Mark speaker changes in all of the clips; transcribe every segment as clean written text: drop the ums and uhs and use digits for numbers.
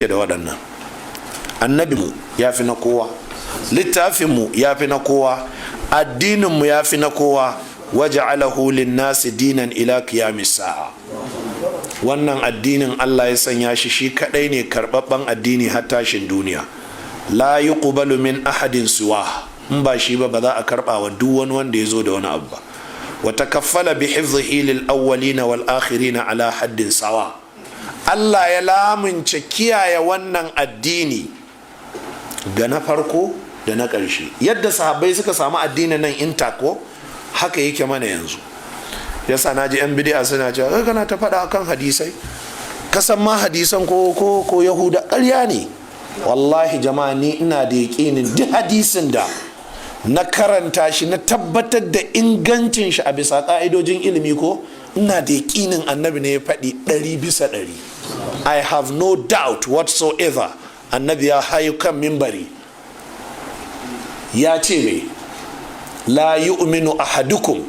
Speaker 1: Da waɗannan, annabinmu ya fi na kowa, littafinmu ya fi na kowa, addininmu ya fi na kowa. Waja'alahu lin-nasi dinan ila qiyamis sa'a. Wannan addinin Allah ya sanya shi, shi kadai ne karbabban addini har tashin duniya. La yuqbalu min ahadin siwa, in ba shi ba, ba za a karba wa duk wani wanda ya zo da wani abu ba. Wa takaffala bi hifdhihi lil awwalina wal akhirina ala haddin sawa. Allah ya lamunce kiyaye wannan addini ga na farko da na ƙarshe. Yadda sahabbai suka samu addinin nan intact ko, haka yake mana yanzu. Yasa na ji 'yan bidi'a suna cewa, "Kana ta faɗa akan hadisai, kasan ma hadisan ko Yahuda." Ƙarya ne wallahi jama'a. Ni ina da yaƙinin duk hadisin da na karanta shi, na tabbatar da ingancin shi a bisa ƙa'idojin ilimi ko, ina da yaƙinin Annabi ne ya faɗi 100%. I have no doubt whatsoever. Annabi ya hayu kan mimbari ya ce mai, "La yu'minu ahadukum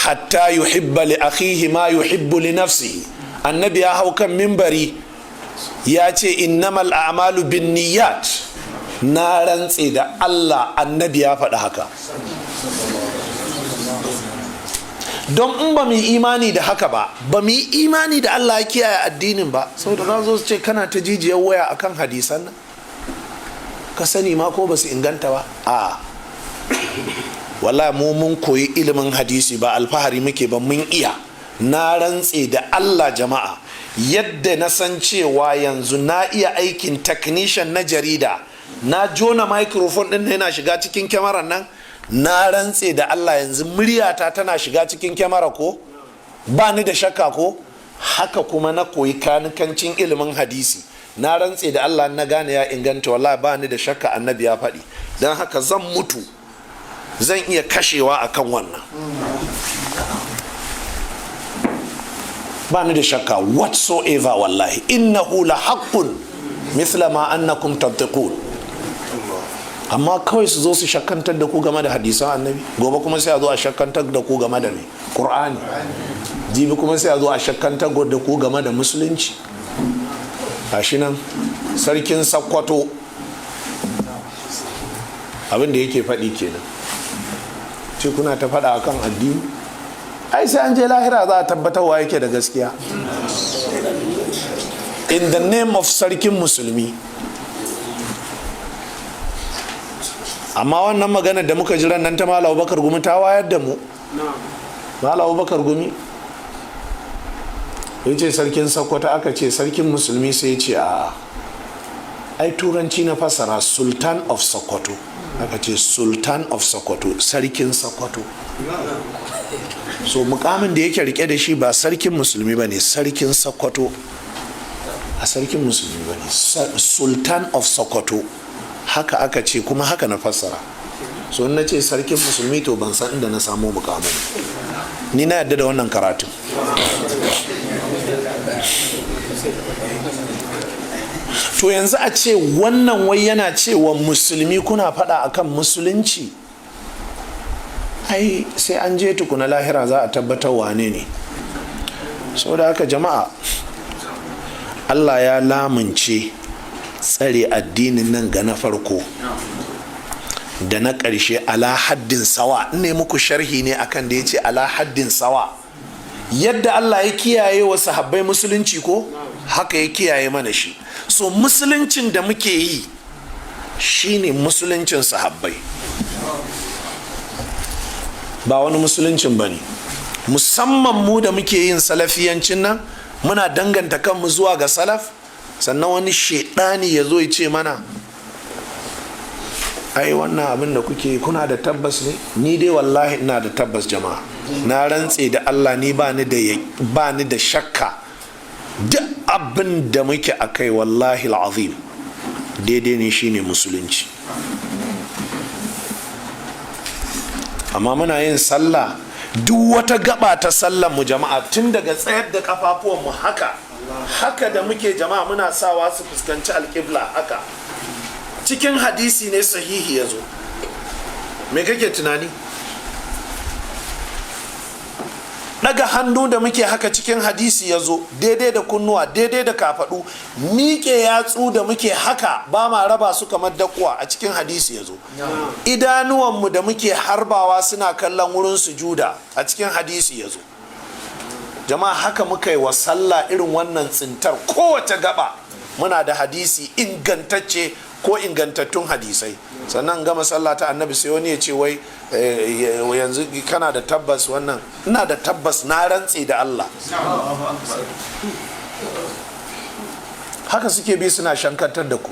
Speaker 1: hatta yuhibba li akhihi ma yuhibbu li nafsihi." Annabi ya hau kan mimbari ya ce, "Innamal a'malu bin niyyat." Na rantse da Allah, Annabi ya faɗi haka. Don in ba mu yi imani da haka ba, ba mu yi imani da Allah ya kiyaye addinin ba. Saboda za zo su ce, "Kana ta jijiyar waya akan hadisan nan, ka sani ma ko ba su inganta ba." A wallahi mu mun koyi ilimin hadisi, ba alfahari muke ba, mun iya. Na rantse da Allah jama'a, yadda na san cewa yanzu na iya aikin technician na jarida, na jona microphone din yana shiga cikin kyamarar nan, na rantse da Allah yanzu muryata tana shiga cikin kyamara ko, ba ni da shakka ko. Haka kuma na koyi kanikancin ilimin hadisi. Na rantse da Allah, na gane ya inganta, wallahi ba ni da shakka Annabi ya faɗi. Don haka zan mutu, zan iya kashewa akan wannan, ba ni da shakka whatsoever. Wallahi innahu la haqqun mithla ma annakum tantiqun. Amma kawai su zo su shakkantar da ku game da hadisan Annabi, gobe kuma sai a zo a shakkantar da ku game da me? Qur'ani. Jibi kuma sai a zo a shakkantar da ku game da musulunci. Gashi nan Sarkin Sakkwato abin da yake faɗi kenan, ce kuna ta faɗa akan addini, ai sai an je lahira za a tabbatar wa yake da gaskiya. In the name of Sarkin Musulmi. Amma wannan magana da muka jiran nan ta Malam Bakar Gumi ta wayar da mu. Malam Bakar Gumi ya ce Sarkin Sokoto, aka ce Sarkin Musulmi, sai ya ce, "A ai turanci na fasara, Sultan of Sokoto." Aka ce Sultan of Sokoto, Sarkin Sokoto. So mukamin da yake rike da shi ba Sarkin Musulmi ba ne, Sarkin Sokoto, a Sarkin Musulmi ba ne, Sultan of Sokoto, haka aka ce, kuma haka na fassara. So na ce Sarkin Musulmi, to ban san inda na samo mukamin. Ni na yadda da wannan karatun. To yanzu a ce wannan wai yana cewa musulmi kuna faɗa akan musulunci, ai sai an je tukuna lahira za a tabbatar wane ne. Saboda haka jama'a, Allah ya lamunce tsare addinin nan ga na farko da na ƙarshe ala haddin sawa. Ne muku sharhi ne akan da ya ce ala haddin sawa. Yadda Allah ya kiyaye wa sahabbai musulunci ko, haka ya kiyaye mana shi. So musuluncin da muke yi shine musuluncin sahabbai, ba wani musuluncin ba ne. Musamman mu da muke yin salafiyancin nan, muna danganta kanmu zuwa ga salaf, sannan wani shaidani ya zo ya ce mana, "Ai wannan abin da kuke, kuna da tabbas ne?" Ni dai wallahi ina da tabbas jama'a. Na rantse da Allah, ni ba ni da shakka, duk abin da muke a kai, wallahi azim, daidai ne, shine musulunci. Amma muna yin sallah, duk wata gaba ta sallar mu jama'a, tun daga tsayar da kafafuwan mu haka haka da muke jama'a, muna sawa su fuskanci alƙibla haka, cikin hadisi ne sahihi ya zo. Me kake tunani? Daga hannu da muke haka, cikin hadisi ya zo, daidai da kunnuwa, daidai da kafaɗu. Miƙe yatsu da muke haka, ba ma raba su kamar dakuwa, a cikin hadisi ya zo. Idanuwanmu da muke harbawa suna kallon wurin sujuda, a cikin hadisi ya zo. Jama'a, haka muka yi wa sallah irin wannan tsintar. Kowace gaba muna da hadisi ingantacce ko ingantattun hadisai. Sannan gama sallah ta Annabi, sai wani ya ce wai yanzu kana da tabbas wannan? Ina da tabbas, na rantse da Allah. Haka suke bi suna shankantar da ku.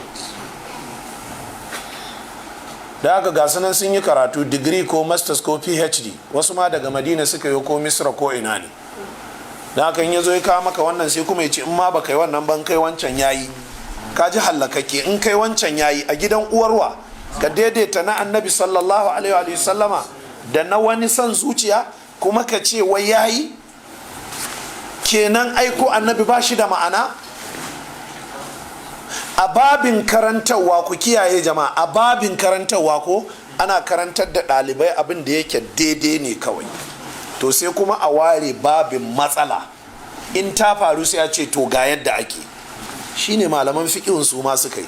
Speaker 1: Da haka ga sunan sun yi karatu, digiri ko masters ko PhD, wasu ma daga Madina suka yi ko Misra ko ina ne. Da haka in ya zo ya kawo maka wannan, sai kuma ya ce in ma baka yi wannan ban, kai wancan yayi. Ka ji hallakakke, in kai wancan yayi. A gidan uwarwa ka daidaita na Annabi sallallahu alaihi wa sallama da na wani son zuciya, kuma ka ce wai yayi? Kenan aiko Annabi ba shi da ma'ana a babin karantarwa. Ku kiyaye jama'a, a babin karantarwa ko ana karantar da ɗalibai abin da yake daidai ne kawai. To sai kuma a ware babin matsala, in ta faru sai a ce to ga yadda ake. Shine malaman fiƙihun su ma suka yi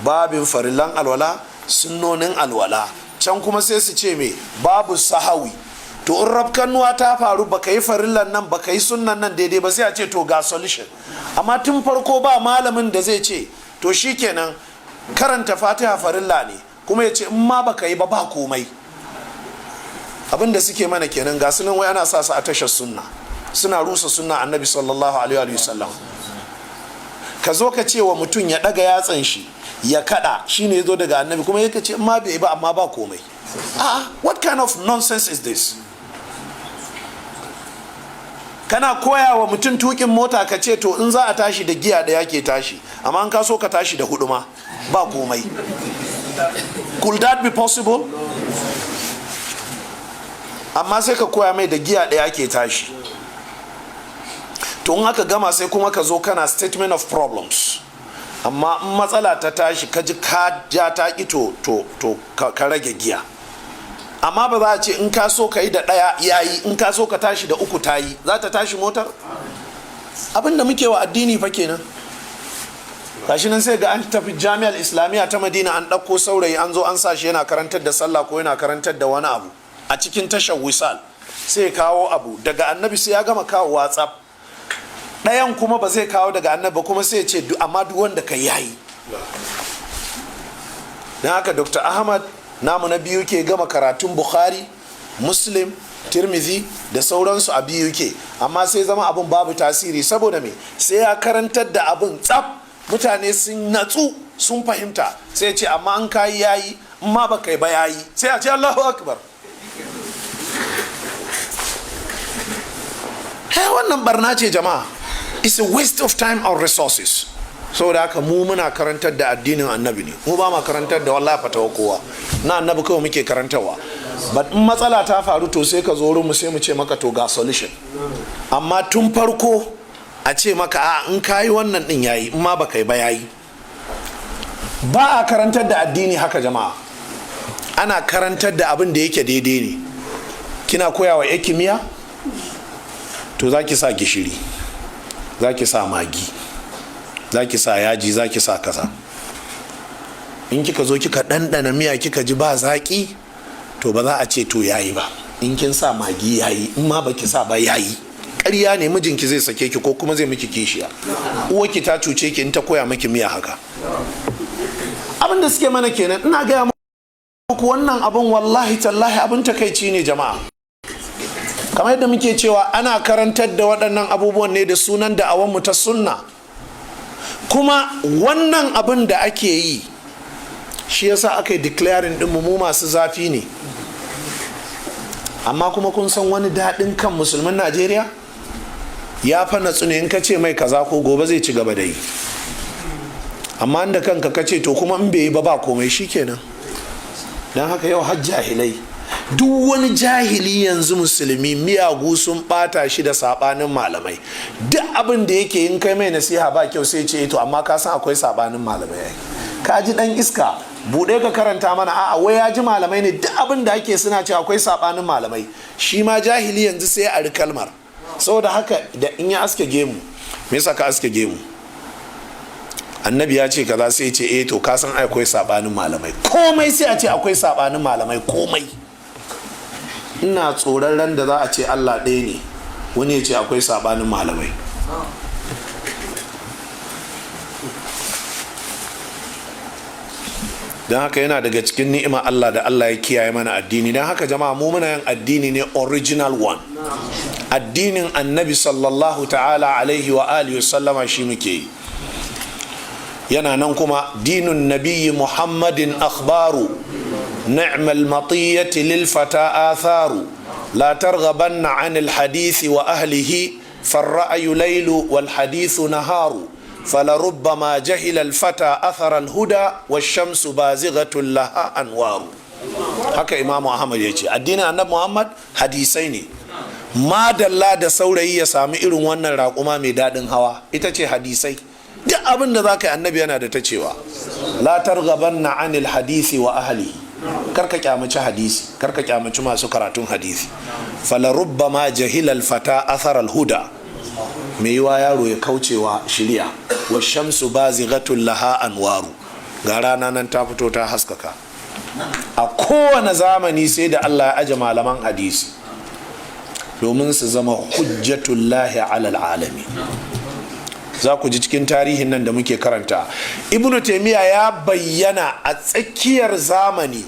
Speaker 1: babin farillan alwala, sunnonin alwala. Can kuma sai su ce me? Babu sahawi. To in rafkannuwa ta faru, baka yi farillan nan, baka yi sunnan nan daidai ba, sai a ce to ga solution. Amma tun farko ba malamin da zai ce to shikenan, karanta Fatiha farilla ne, kuma ya ce in ma baka yi ba, ba komai. Abin da suke mana kenan. Ga sunan wai ana sa su a tashar sunna, suna rusa sunna Annabi sallallahu alaihi wa sallam. Ka zo ka ce wa mutum ya daga yatsan shi ya kada, shine ya zo daga Annabi, kuma ya ce in ma bai ba amma ba komai. Ah, what kind of nonsense is this? Kana koya wa mutum tukin mota, ka ce to in za a tashi da giya ɗaya ke tashi, amma an ka so ka tashi da hudu ma ba komai. Could that be possible? Amma sai ka koya mai da giya ɗaya ke tashi. To in aka gama, sai kuma ka zo kana statement of problems. Amma in matsala ta tashi, ka ji ka ja ta ki, to ka rage giya. Amma ba za a ce in ka so ka yi da ɗaya yayi, in ka so ka tashi da uku ta yi. Za ta tashi motar? Abinda muke wa addini fa kenan. Gashi nan, sai ga an tafi Jami'ar Islamiyya ta Madina, an ɗauko saurayi, an zo an sa shi yana karantar da sallah ko yana karantar da wani abu a cikin tashar Wisal. Sai kawo abu daga Annabi, sai ya gama kawo WhatsApp ɗayan kuma ba zai kawo daga Annabi, kuma sai ya ce amma duk wanda ka yayi. Don haka Dr. Ahmad namu na biyu ke gama karatun Bukhari, Muslim, Tirmidhi da sauransu a biyu ke, amma sai zama abin babu tasiri. Saboda me? Sai ya karantar da abin tsaf, mutane sun natsu, sun fahimta, sai ce amma an kayi yayi, in ma ba kai ba yayi. Sai a ce Allahu akbar. Hey, wannan barna ce jama'a. It's a waste of time and resources. Saboda haka mu muna karantar da addinin Annabi ne. Mu ba ma karantar da wallahi fatawa kowa, na Annabi kawai muke karantarwa. But in matsala ta faru, to sai ka zo mu, sai mu ce maka to ga solution. Amma tun farko a ce maka a in kayi wannan din yayi, in ma baka yi ba yayi, ba a karantar da addini haka jama'a. Ana karantar da abin da yake daidai ne. Kina koya wa kimiyya, to za ki sa gishiri, za ki sa Maggi, za ki sa yaji, za ki sa kaza. In kika zo kika ɗanɗana miya, kika ji ba zaƙi, to ba za a ce to yayi ba. In kin sa Maggi yayi, in ma baki sa ba yayi. Ƙarya ne, mijinki zai sake ki ko kuma zai miki kishiya. Uwarki ta cuce ki in ta koya miki miya haka. Abin da suke mana kenan. Ina gaya muku wannan abin, wallahi tallahi abin takaici ne jama'a. Kamar yadda muke cewa, ana karantar da waɗannan abubuwan ne da sunan da'awanmu ta sunna. Kuma wannan abin da ake yi shi yasa aka yi declaring ɗin mu masu zafi ne. Amma kuma kun san wani daɗin kan musulmin Najeriya ya fa natsu ne. In ka ce mai kaza ko gobe zai ci gaba da yi. Amma inda kanka ka ce to kuma in bai yi ba ba komai, shikenan. Don haka yau har jahilai, duk wani jahili yanzu musulmi, miyagu sun bata shi da sabanin malamai. Duk abin da yake yin kai mai nasiha ba kyau, sai ce to amma ka san akwai sabanin malamai. Ai ka ji dan iska. Buɗe ka karanta mana. A'a, wai ya ji malamai ne duk abin da ake suna cewa akwai sabanin malamai. Shi ma jahili yanzu sai a kalmar. Saboda haka da in ya aske gemu, me yasa ka aske gemu? Annabi ya ce kaza. Sai ce, eh, to ka san akwai sabanin malamai. Komai sai a ce akwai sabanin malamai, komai. Ina tsoron ran da za a ce Allah ɗaya ne, wani ya ce akwai sabanin malamai. Don haka yana daga cikin ni'ima Allah da Allah ya kiyaye mana addini. Don haka jama'a, mu muna yin addini ne original one, addinin Annabi sallallahu ta'ala alaihi wa alihi sallama, shi muke yi, yana nan kuma. Dinun nabiyyi Muhammadin akhbaru ni'mal matiyati lil fata atharu, la targhabanna anil hadisi wa ahlihi, farra'yu laylu wal hadithu naharu, فلربما جهل الفتى أثر الهدى والشمس بازغة لها أنوار. Haka Imamu Ahmad ya ce addinin Annabi Muhammad hadisai ne. Madalla da saurayi ya sami irin wannan raƙuma mai daɗin hawa, ita ce hadisai. Duk abin da za ka yi, Annabi yana da ta cewa. La targhabanna anil hadisi wa ahlihi, karka kyamaci hadisi, karka kyamaci masu karatun hadisi. Falarubbama jahila al-fata athar al-huda, mai yiwa yaro ya kaucewa shirya, wa shamsu bazighatul laha anwaru, ga rana nan ta fito ta haskaka. A kowane zamani sai da Allah ya aje malaman hadisi domin su zama hujjatullahi alal alami. Za ku ji cikin tarihin nan da muke karanta, Ibnu Taimiyya ya bayyana a tsakiyar zamani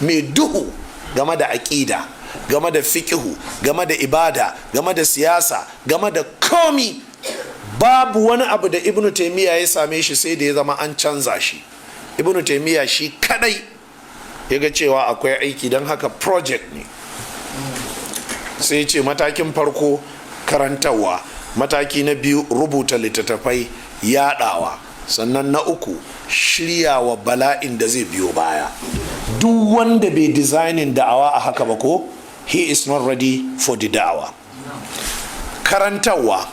Speaker 1: mai duhu game da aƙida, game da fiƙihu, game da ibada, game da siyasa, game da komi. Babu wani abu da Ibnu Taimiyya ya same shi sai da ya zama an canza shi. Ibnu Taimiyya shi kadai ya ga cewa akwai aiki, don haka project ne. Sai ce matakin farko karantarwa, mataki na biyu rubuta littattafai, yadawa, sannan na uku shiryawa bala'in da zai biyo baya. Duk wanda bai designing da'awa a haka ba ko, he is not ready for the da'awa. Karantarwa,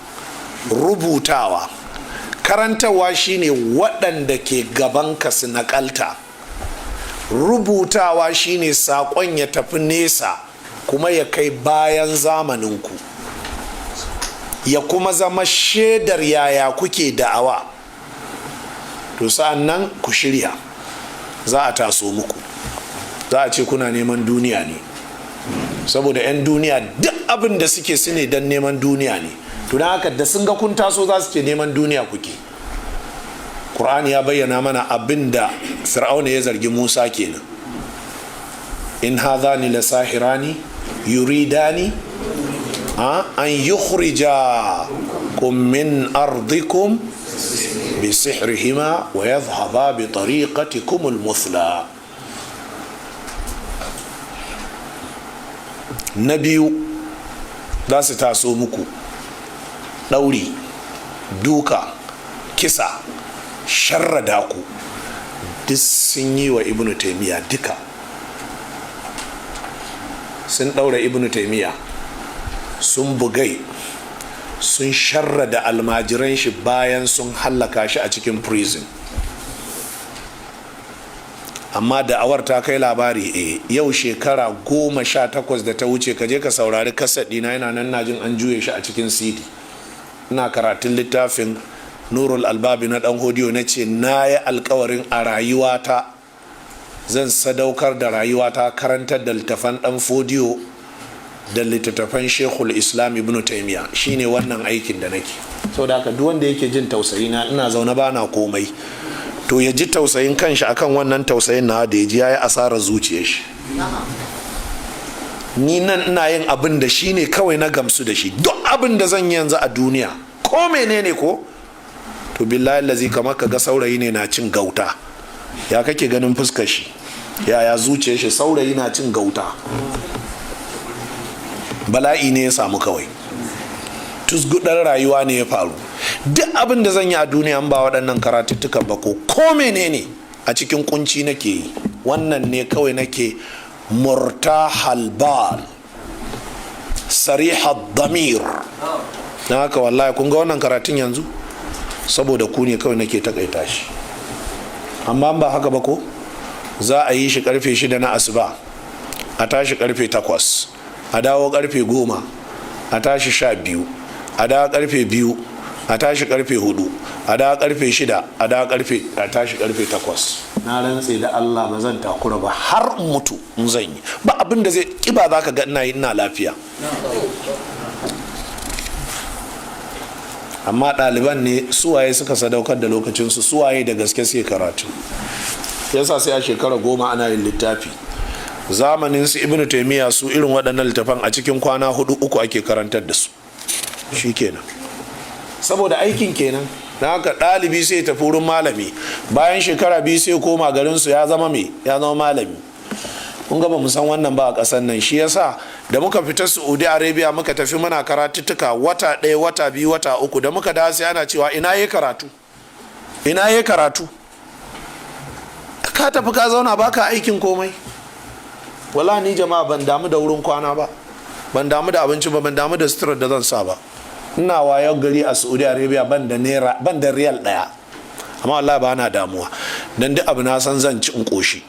Speaker 1: rubutawa. Karantarwa shine waɗanda ke gabanka su naƙalta. Rubutawa shine saƙon ya tafi nesa kuma ya kai bayan zamaninku, ya kuma zama shaidar yaya kuke da'awa. To sa'an nan ku shirya, za a taso muku, za a ce kuna neman duniya ne, saboda 'yan duniya duk abin da suke su ne don neman duniya ne. To don haka da sun ga kun taso, za su ce neman duniya kuke. Ƙur'ani ya bayyana mana abin da Fir'auna ya zargi Musa kenan: in hadhani la sahirani yuridani an yukhrijakum min ardikum bisihrihima wa yadhhaba bi tariqatikum al-muthla. Na biyu, za su taso muku ɗauri, duka, kisa, sharrada ku. Duk sun yi wa Ibnu Taimiyya duka. Sun ɗaura Ibnu Taimiyya, sun bugai, sun sharrada almajiran shi bayan sun hallaka shi a cikin prison. Amma da'awar ta kai labari. E, yau shekara 18 da ta wuce, ka je ka saurari kaset ɗina, yana nan, najin an juye shi a cikin CD. Ina karatun littafin Nurul Albabi na Dan Hodiyo, na ce na yi alkawarin a rayuwata zan sadaukar da rayuwata karantar da littafan Dan Fodiyo da littattafan Shekul Islam Ibn Taimiya. Shine wannan aikin da nake. Sau da haka duk wanda yake jin tausayi na, ina zaune ba na komai, to ya ji tausayin kanshi akan wannan tausayin na da ya ji, ya yi asarar zuciyar shi. Ni nan ina yin abin da shi ne kawai na gamsu da shi. Duk abin da zan yi yanzu a duniya, ko menene ko, to billahi lazi, kamar ka ga saurayi ne na cin gauta, ya kake ganin fuskar shi, yaya zuciyar shi? Saurayi na cin gauta, bala'i ne ya samu kawai, tusgudar rayuwa ne ya faru. Duk abin da zan yi a duniya ba waɗannan karatuttukan ba ko ko menene, a cikin kunci nake yi. Wannan ne kawai nake murtahal bal, sarihad damir. Na haka wallahi, kun ga wannan karatun yanzu, saboda ku ne kawai nake takaita shi. Amma ba haka ba ko Za a yi shi karfe 6 na asuba, a tashi karfe 8, a dawo karfe 10, a tashi 12, a dawo karfe 2, a tashi karfe 4, a dawo karfe 6, a dawo karfe a tashi karfe 8. Na rantse da Allah ba zan takura ba har in mutu. In zan yi, ba abin da zai kiba za ka ga ina yi, ina lafiya. Amma ɗaliban ne, suwaye suka sadaukar da lokacinsu? Suwaye da gaske suke karatu? Yasa sai a shekara 10 ana yin littafi. Zamanin su Ibnu Taimiyya, su irin waɗannan littafan a cikin kwana 4, 3 ake karantar da su, shikenan, saboda aikin kenan. Na haka ɗalibi sai tafi wurin malami, bayan shekara 2 sai koma garinsu, ya zama me? Ya zama malami. Kun ga ba mu san wannan ba a ƙasar nan. Shi yasa da muka fita Saudi Arabia, muka tafi muna karatuttuka, wata 1, wata 2, wata 3, da muka dawo sai ana cewa, "Ina yi karatu? Ina yi karatu? Ka tafi ka zauna baka aikin komai." Wala ni jama'a, ban damu da wurin kwana ba, ban damu da abinci ba, ban damu da suturar da zan sa ba. Ina wayan gari a Saudi Arabia ban da naira, ban da riyal 1, amma wallahi ba na damuwa, dan duk abu na san zan ci in koshi.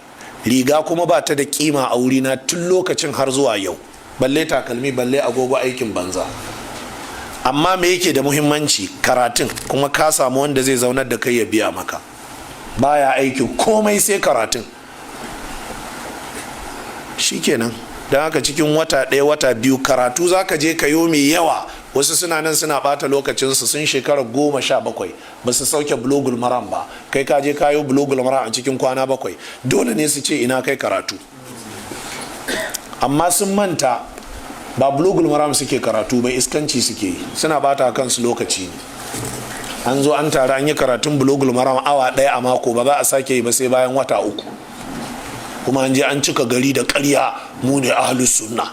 Speaker 1: Riga kuma ba ta da kima a wurina tun lokacin har zuwa yau, balle takalmi, balle agogo, aikin banza. Amma me yake da muhimmanci? Karatun. Kuma ka samu wanda zai zaunar da kai ya biya maka, baya aikin komai sai karatun, shikenan. Don haka cikin wata 1, wata 2, karatu za ka je ka yo mai yawa. Wasu suna nan suna bata lokacinsu, sun shekara 17 ba su sauke Bulugul Maram ba. Kai ka je kayo Bulugul Maram a cikin kwana 7. Dole ne su ce, "Ina kai karatu?" Amma sun manta ba Bulugul Maram suke karatu ba, iskanci suke yi, suna bata kansu lokaci ne. An zo an tare an yi karatun Bulugul Maram awa 1 a mako, ba za a sake yi ba sai bayan wata 3. Kuma an je an cika gari da karya, "Mu ne ahlus sunna."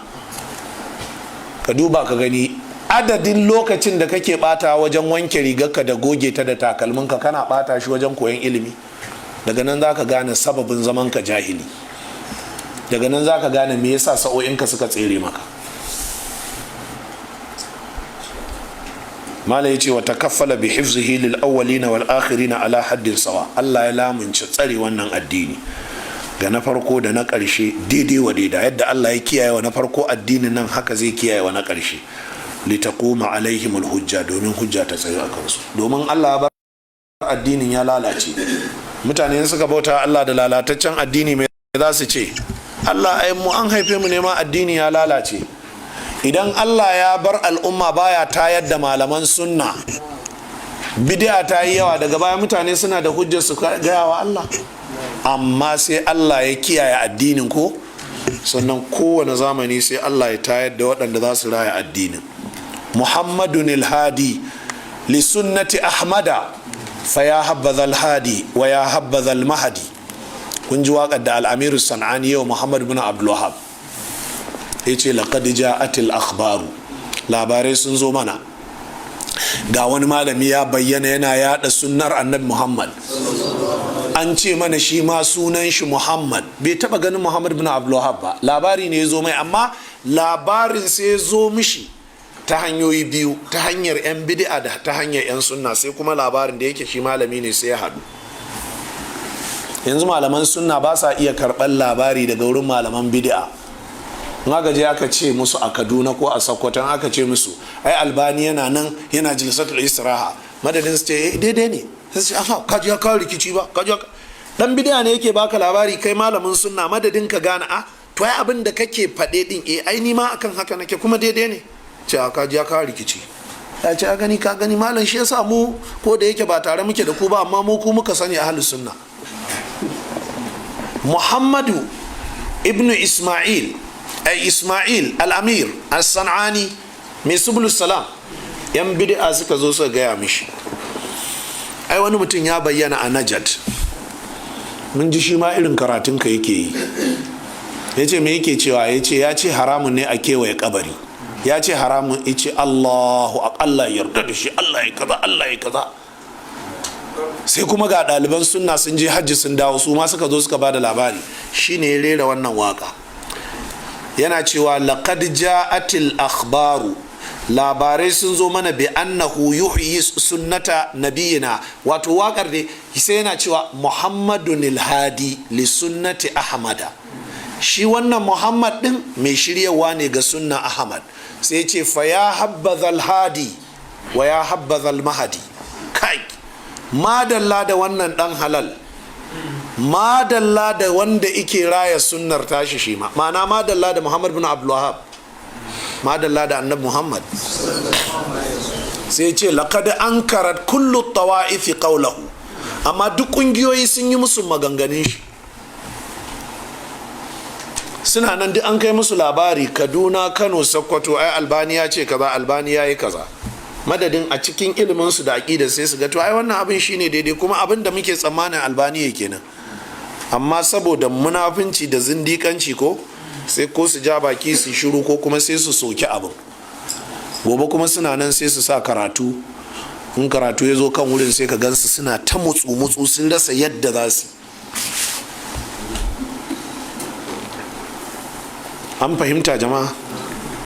Speaker 1: Ka duba ka gani, adadin lokacin da kake bata wajen wanke rigarka da goge ta da takalminka, kana bata shi wajen koyon ilimi? Daga nan za ka gane sababin zaman ka jahili. Daga nan za ka gane me yasa sa'o'inka suka tsere maka. Malam yace, wa takaffala bi hifzihi lil awwalina wal akhirina ala haddin sawa. Allah ya lamunci tsare wannan addini ga na farko da na ƙarshe daidai wa daida. Yadda Allah ya kiyaye wa na farko addinin nan, haka zai kiyaye wa na ƙarshe. Litaquma alaihimul hujja, domin hujja ta tsayo a kansu. Domin Allah ya bar addinin ya lalace, mutane suka bauta Allah da lalataccen addini, mai za su ce? "Allah, ai mu an haife mu ne ma addini ya lalace." Idan Allah ya bar al'umma baya tayar da malaman sunna, bid'a ta yi yawa, daga baya mutane suna da hujjar su gaya wa Allah. Amma sai Allah ya kiyaye addinin ko, sannan kowane zamani sai Allah ya tayar da waɗanda za su raya addinin. Muhammadun ilhadi li sunnati Ahmada, fa ya habbaza alhadi wa ya habbaza almahadi. Kun ji waƙar da Al'amiru San'ani yau Muhammad bin Abdulwahab, ya ce, laqad ja'atil akhbaru, labarai sun zo mana, ga wani malami ya bayyana yana yada sunnar Annabi Muhammad. An ce mana shi ma sunan shi Muhammad. Bai taba ganin Muhammad bin Abdulwahab ba, labari ne ya zo mai. Amma labarin sai ya zo mishi ta hanyoyi biyu, ta hanyar 'yan bid'a da ta hanyar 'yan sunna. Sai kuma labarin da yake shi malami ne, sai ya haɗu. Yanzu malaman sunna ba sa iya karɓar labari daga wurin malaman bid'a. In aka je aka ce musu a Kaduna ko a Sokoto, aka ce musu, "Ai Albani yana nan yana jilsatul istiraha," madadin su ce, "Eh, daidai ne," sai su ce, "Aha, ka ji ya kawo rikici ba, ka ji dan bid'a ne yake baka labari." Kai malamin sunna, madadin ka gane, "A to ai abin da kake faɗe din, eh, ai ni ma akan haka nake, kuma daidai ne," ce, "Ka ji ya kawo rikici." Ya ce, "A gani, ka gani malam, shi yasa mu ko da yake ba tare muke da ku ba, amma mu ku muka sani ahlus sunna." Muhammadu ibnu Ismail, ay Ismail Al-Amir As-San'ani mai Subulus Salam, yan bid'a suka zo suka gaya mishi, "Ai wani mutum ya bayyana a Najad, mun ji shi ma irin karatun ka yake yi." Ya ce, "Me yake cewa?" Ya ce, "Ya ce haramun ne a kewaye kabari, ya ce haramun." Ya ce, "Allahu, Allah yarda da shi, Allah ya kaza, Allah ya kaza." Sai kuma ga ɗaliban sunna sun je hajji sun dawo, su ma suka zo suka ba da labari. Shine ya rera wannan waka, yana cewa, laqad ja'atil akhbaru Labarai sun zo mana bi annahu yuhyi sunnata nabiyina. Wato wakar dai sai yana cewa Muhammadun ilhadi li sunnati Ahmada. Shi wannan Muhammad din mai shiryawa ne ga sunna Ahmad. Sai ce fa ya habbazal hadi wa ya habbazal mahadi. Kai, madalla da wannan dan halal, madalla da wanda ike raya sunnar tashi shi ma, ma'ana madalla da Muhammad bin Abdulwahab, madalla da Annabi Muhammad. Sai ce laqad ankarat kullu tawa'ifi qawlahu. Amma duk kungiyoyi sun yi musu maganganun shi, suna nan duk an kai musu labari, Kaduna, Kano, Sokoto, ai Albani ya ce kaza, Albani ya yi kaza. Madadin a cikin ilimin su da aƙida sai su ga to ai wannan abin shine daidai, kuma abin da muke tsammanin Albani ya kenan. Amma saboda munafunci da zindikanci, ko sai ko su ja baki su shiru, ko kuma sai su soki abin. Gobe kuma suna nan sai su sa karatu. In karatu ya zo kan wurin, sai ka gansu suna ta mutsu mutsu, sun rasa yadda za su. An fahimta, jama'a?